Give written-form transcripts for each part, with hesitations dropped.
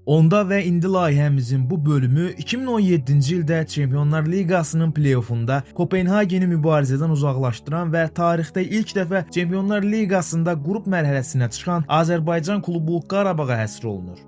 Onda və indi layihəmizin bu bölümü 2017-ci ildə Çempionlar Liqasının play-offunda Kopenhageni mübarizədən uzaqlaşdıran və tarixdə ilk dəfə Çempionlar Liqasında qrup mərhələsinə çıxan Azərbaycan klubu Qarabağa həsr olunur.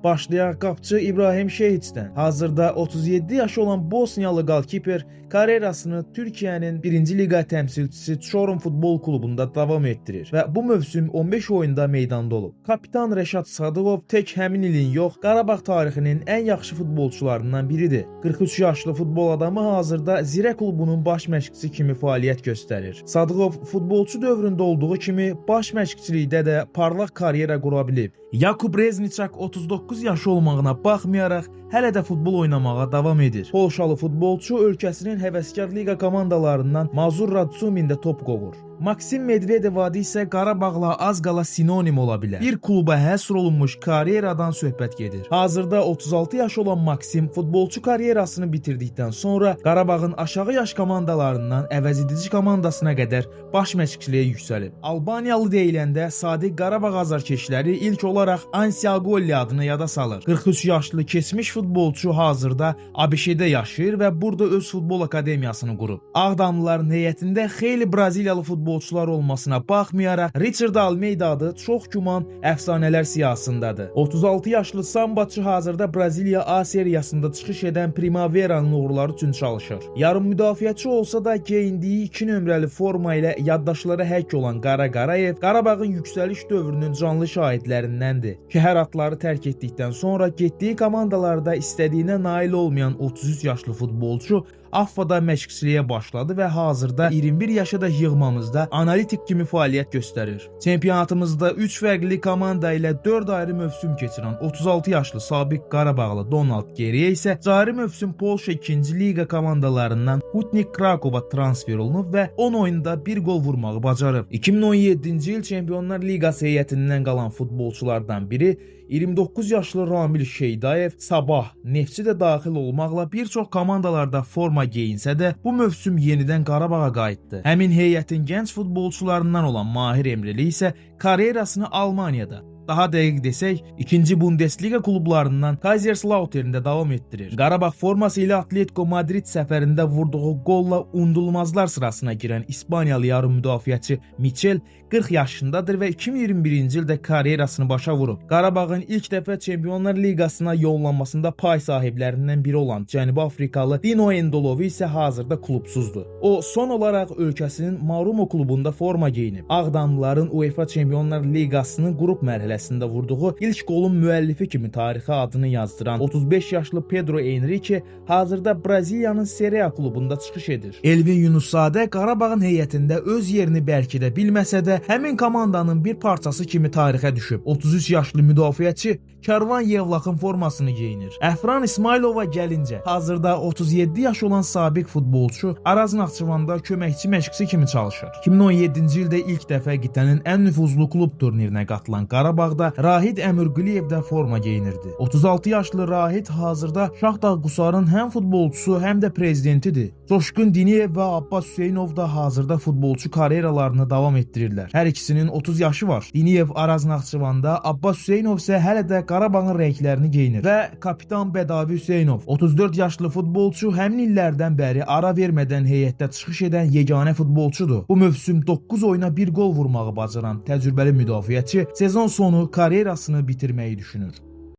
Başlayaq qapıçı İbrahim Şehiçdən. Hazırda 37 yaşı olan Bosniyalı golkiper karyerasını Türkiyənin 1-ci liqa təmsilçisi Çorum Futbol Klubunda davam etdirir və bu mövsüm 15 oyunda meydanda olub. Kapitan Rəşad Sadıqov tək həmin ilin yox, Qarabağ tarixinin ən yaxşı futbolçularından biridir. 43 yaşlı futbol adamı hazırda Zirə klubunun baş məşqçisi kimi fəaliyyət göstərir. Sadıqov futbolçu dövründə olduğu kimi baş məşqçilikdə də parlaq karyera qura bilib. Jakub Rezniçak 39 yaşı olmağına baxmayaraq hələ də futbol oynamağa davam edir. Polşalı futbolçu ölkəsinin həvəskar liqa komandalarından Mazur Radzumində top qovur. Maksim Medvedev adı isə Qarabağla az qala sinonim ola bilər. Bir kluba həsr olunmuş karyeradan söhbət gedir. Hazırda 36 yaşı olan Maksim futbolçu karyerasını bitirdikdən sonra Qarabağın aşağı yaş komandalarından əvəzedici komandasına qədər baş məşqçiliyə yüksəlib. Albaniyalı deyiləndə Sadiq Qarabağ azarkeşləri ilk olaraq Ansi Agolli adını yada salır. 43 yaşlı keçmiş futbolçu hazırda ABŞ-də yaşayır və burada öz futbol akademiyasını qurub. Ağdamlıların heyətində xeyli Braziliyalı futbolçular olmasına baxmayaraq Richard Almeida adı çox güman əfsanələr siyahısındadır. 36 yaşlı sambaçı hazırda Braziliya A seriyasında çıxış edən Primavera'nın uğurları üçün çalışır. Yarım müdafiəçi olsa da geyindiyi 2 nömrəli forma ilə yaddaşlara həkk olan Qara Qarayev Qarabağın yüksəliş dövrünün canlı şahidlərindəndir. Şəhər atları tərk etdikdən sonra getdiyi komandalarda istədiyinə nail olmayan 33 yaşlı futbolçu Affada məşqçiliyə başladı və hazırda 21 yaşa da yığmamızda analitik kimi fəaliyyət göstərir. Çempionatımızda 3 fərqli komanda ilə 4 ayrı mövsüm keçirən 36 yaşlı sabiq Qarabağlı Donald Geriyə isə cari mövsüm Polşa 2-ci liqa komandalarından Hutnik Krakova transfer olunub və 10 oyunda bir qol vurmağı bacarıb. 2017-ci il Çempionlar Liqası heyətindən qalan futbolçulardan biri 29 yaşlı Ramil Şeydayev Sabah, Neftçi də daxil olmaqla bir çox komandalarda forma geyinsə də bu mövsüm yenidən Qarabağa qayıtdı. Həmin heyətin gənc futbolçularından olan Mahir Emreli isə karyerasını Almaniyada, daha dəqiq desək, 2-ci Bundesliga klublarından Kaiserslauterndə davam etdirir. Qarabağ forması ilə Atletico Madrid səfərində vurduğu qolla unudulmazlar sırasına girən İspaniyalı yarım müdafiəçi Michel 40 yaşındadır və 2021-ci ildə karyerasını başa vurub. Qarabağın ilk dəfə Çempionlar Liqasına yollanmasında pay sahiblərindən biri olan Cənubi Afrikalı Dino Endolovi isə hazırda klubsuzdur. O son olaraq ölkəsinin Marumo klubunda forma geyinib. Ağdamlıların UEFA Çempionlar Liqasının qrup mərhələsində vurduğu ilk qolun müəllifi kimi tarixə adını yazdıran 35 yaşlı Pedro Henrique hazırda Braziliyanın Serie A klubunda çıxış edir. Elvin Yunuszadə Qarabağın heyətində öz yerini bərkidə bilməsə də həmin komandanın bir parçası kimi tarixə düşüb. 33 yaşlı müdafiəçi Karvan Yevlaxın formasını geyinir. Əfran İsmailova gəlincə, hazırda 37 yaş olan sabiq futbolçu Araz Naxçıvanda köməkçi məşqçi kimi çalışır. 2017-ci ildə ilk dəfə qitənin ən nüfuzlu klub turnirinə qatılan Qarabağda Rahid Əmirquliyev də forma geyinirdi. 36 yaşlı Rahid hazırda Şaxta Qusarın həm futbolçusu, həm də prezidentidir. Coşqun Diniyev və Abbas Hüseynov da hazırda futbolçu karyeralarını davam etdirirlər. Hər ikisinin 30 yaşı var. Diniyev Araz Naxçıvanda, Abbas Hüseynov isə hələ də Qarabağın rənglərini geyinir. Və kapitan Bədavi Hüseynov 34 yaşlı futbolçu həmin illərdən bəri ara vermədən heyətdə çıxış edən yeganə futbolçudur. Bu mövsüm 9 oyuna bir qol vurmağı bacaran təcrübəli müdafiəçi sezon sonu karyerasını bitirməyi düşünür.